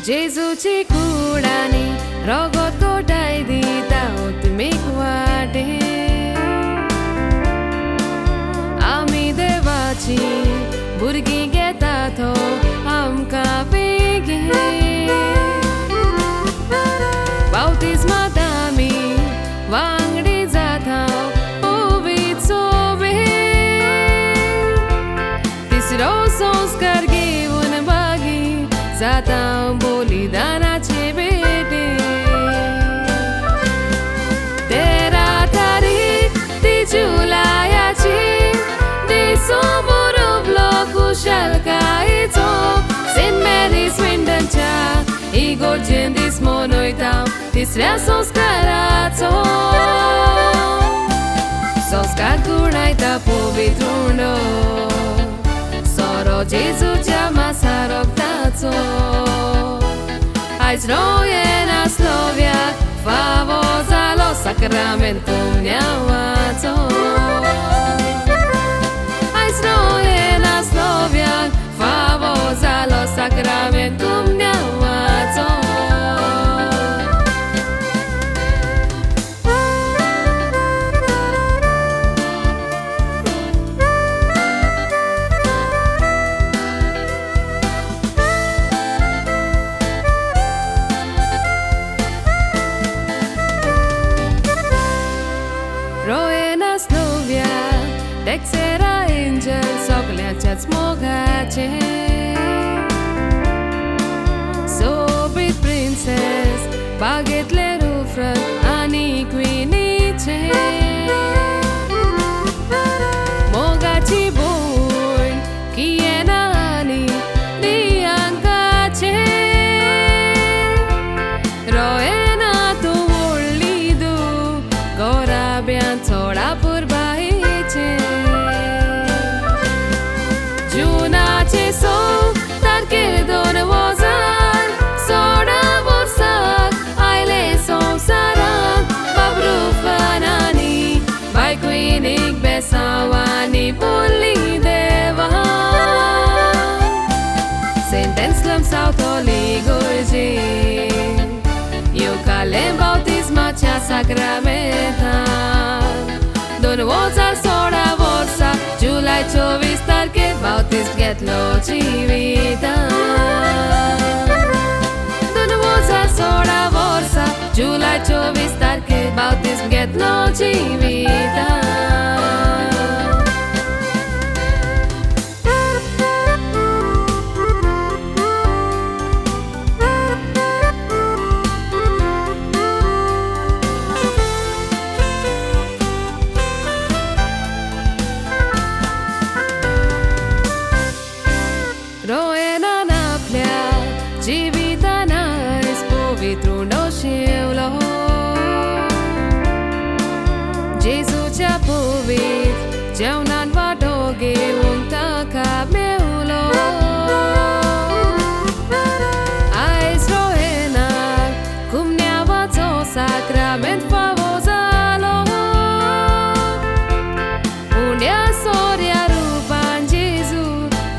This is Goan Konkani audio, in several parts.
जेजूची कुडानी रगत कोटाय दिता उत्मीक वाटे आमी देवाची भुरगीं घेता तो आमकां बेगीन बाप्तिस्मात आमी वांगडी जाता पवित्र तिसरो संस्कार घेवन बागी जाता बलिदानाचे भेटे 13 तारीख ती जुलयाची दिसो बरोबलो खुशालकायेचो सेंट मेरी स्विंडनच्या इगोर्जेन दीस मनयता तिसऱ्या संस्काराचो संस्कार गुणायता पवित्र उंडो सोरो जेजूच्या मासा रगताचो आयज रोयेना स्लोव्याक फावो जालो साक्रामेंत कुमन्यांवाचो आयज रोयेना स्लोव्याक फावो जालो साक्रामेंत कुमन्यांवाचो. रोयेना स्लोव्या टेक्सेरा एंजल सगल्यांच्याच मोगाचे सोबीत प्रिन्सेस बागेतले रुफ्रन आनी क्विनीचे मोगाची भयण कियेना आनी दियांकाचे रोयेना तूं व्हडली धूव गोराब्यान चोडा पुरबायेचे जुनाचे 6 तारखेर 2016 वर्साक आयले संवसारांत बाब रुफान आनी बाय क्विनीक बेसांवांनी बोल्ली देवा सेंट एन्सलम सावथॉल इगोर्जेन येवकालें बाप्तिस्माच्या साक्रामेंतान 2016 वर्सा जुलय 24 तारखेर बाप्तिस्म घेतलो जिवितान 2016 वर्सा जुलय 24 तारखेर बाप्तिस्म घेतलो जिवितान. रोयेनान आपल्या जिवितान आयज पवित्र उंडो शिंवलो जेजूच्या पवित्र जेवणान वांटो घेवंक ताका मेवलो आयज रोयेनाक कुमन्यांवाचो साक्रामेंत फावो जालो उंड्या सोऱ्या रुपान जेजू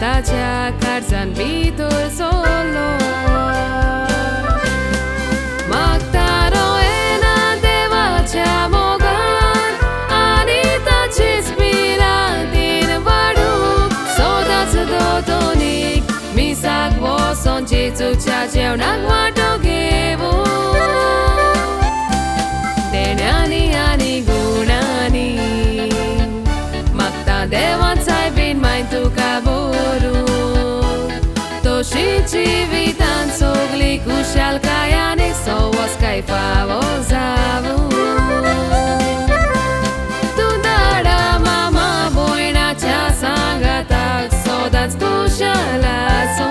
ताच्या काळजान भितर सरलो. मागता रोयेना देवाच्या मोगान आनी ताचेच भिरांतीन वाडूंक सदांच दोतोनीक मिसाक वचोन जेजूच्या जेवणाक वांटो घेवूंक देण्यांनी आनी गुणांनी मागता देवान सायबीन माय तुका बरूं तशी जिवितान सगली खुशालकाय आनी सवसकाय फावो जावूं. तूं धाडा मामा भयणाच्या सांगाताक सदांच खुशाल आसूं.